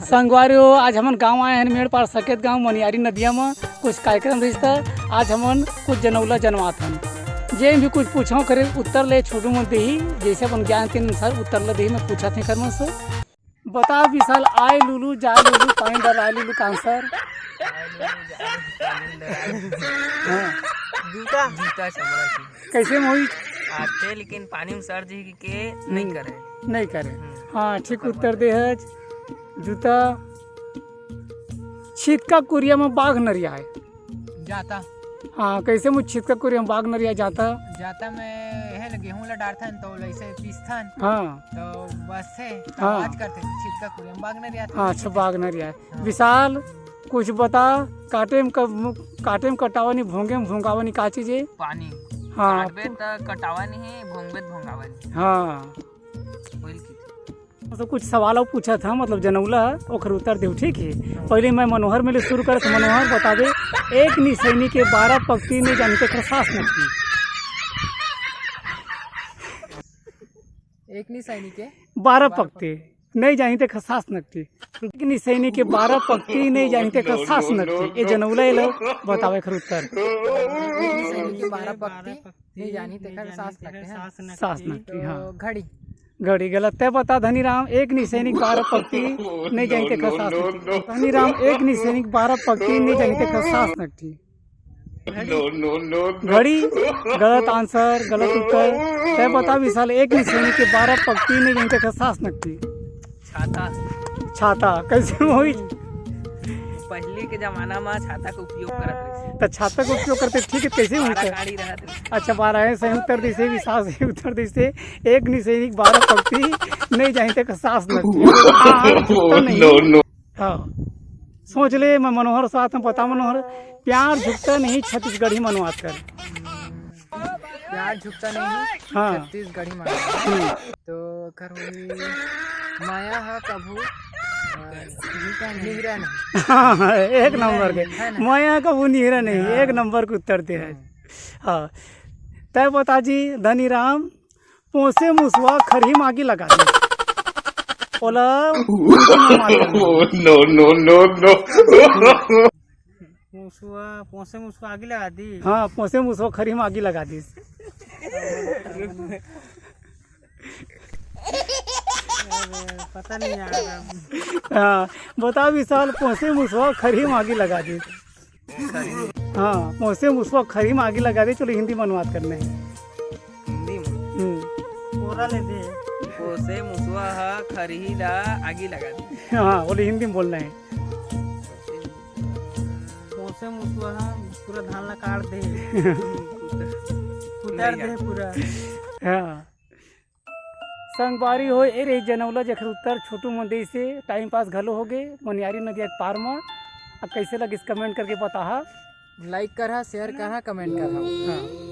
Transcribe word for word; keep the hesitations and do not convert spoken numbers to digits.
संगवारी हो, आज हमन गांव आए हन, मेड़ पार सकेत गांव, मनियारी नदिया म कुछ कार्यक्रम रहिस, त आज हमन कुछ जनउला जनवात हन। जे भी कुछ पूछो करे, उत्तर ले छोटू मन देही, जैसे अपन ज्ञान के अनुसार उत्तर ल देही। मैं पूछत हूँ कर मन से, बता विशाल, आय लुलू, जाय लुलू, पानी डर आय लुलू का आंसर? हाँ। जूता। जूता चमड़ा की। कैसे मोहित? आते लेकिन पानी में सर जी के नहीं हम्म, करे। नहीं करे। हम्म। हाँ, ठीक उत्तर दे है। जूता। छितका कुरिया में बाघ नरिया है। जाता। हाँ, कैसे मुझ छितका कुरिया में बाघ नरिया जाता? जाता में है ना, गेहूं ला डारथन तो लैसे पीसथन। हाँ। तो बस है, तो हाँ। आवाज करते छितका कुरिया में बाघ नरिया था। हाँ, अच्छा, बाघ नरिया। हाँ। विशाल, कुछ बता, काटे में कब-, काटे में कटावा नहीं, भोंगे में भोंगावा नहीं, का चीज है? पानी। हाँ। काटबे त कटावा नहीं, भोंगबे त भोंगावा नहीं। हाँ। बोल की। मतलब कुछ सवाल अउ पूछत हन, मतलब जनउला ह, ओखर उत्तर देहू, ठीक हे। पहले मैं मनोहर मेर ले शुरू करत हूँ। मनोहर, बताबे, एक निसैनी के बारह पक्ति नहीं जानी तेखर सास नकटी। एक निसैनी के बारह पक्ति नहीं जानी तेखर सास नकटी। एक निसैनी के बारह पक्ति नहीं जानी तेखर सास नकटी। ए जनउला, एला बताबे एखर उत्तर। एक निसैनी के बारह पक्ति नहीं जानी तेखर सास नकटी, है ना? सास नकटी, तो हाँ। घड़ी। घड़ी गलत। तय बता धनीराम, एक निसैनी के बारह पक्ति नहीं जानी तेखर सास नकटी। धनीराम, एक निसैनी के बारह पक्ति नहीं जानी तेखर सास नकटी। घड़ी। गलत आंसर, गलत उत्तर। तय बता विशाल, एक निसैनी के बारह पक्ति नहीं जानी तेखर सास नकटी। छाता। छाता कैसे होई? पहले के जमाना में छाता के उपयोग करत रहिस। त छाता के उपयोग करते, ठीक है, कैसे होई बारह सर? काड़ी रहत रहिस। अच्छा, बारह है, सही उत्तर दिसे, विशाल सही उत्तर दिसे। एक निसैनी के बारह पक्ति नहीं जानी तेखर सास नकटी। हाँ, छूटता नहीं। हाँ, सोच ले, मैं मनोहर साथ में बता मनोहर, प्यार झुकता नहीं छत्तीसगढ़ी मनवात कर। प्यार झुकता नहीं हाँ। छत्तीसगढ़ी मनवात। हम्म। तो कर होई, माया ह कभू, अ, निहरा नहीं। हाँ, हाँ, एक निहरा नंबर के। नहीं, है ना? माया कभू निहरा नहीं, हाँ। एक नंबर के उत्तर दे है। हाँ। हाँ। तय बता जी, धनीराम, पोसे मुसवा खरही मागी लगा दे। ओला हिंदी में बात करना। No, no, no, no। मुसवा, पोसे मुसवा आगी लगा दी। हाँ, पोसे मुसवा खरही मागी लगा दी। अरे, पता नहीं यार। हाँ, बता विशाल, पोसे मुसवा खरही मागी लगा दी। हाँ, पोसे मुसवा खरही मागी लगा दी। चलो हिंदी में अनुवाद करना है। हिंदी में? हम्म। कोरा ले दे। पोसे मुसवा ह खरही ला आगी लगा दी। हाँ, बोले हिंदी में बोलना है। पोसे मुसवा ह पूरा धान ला काट दे। कुतर दे पूरा। हाँ। संगवारी हो, ए रही जनौला, जेकर उत्तर छोटू मन देइस हे। टाइम पास घलो हो गे मनियारी नदिया के पार म। अब कैसे लगिस, कमेंट करके बताहा। लाइक करहा, शेयर करहा, कमेंट करहा। हाँ।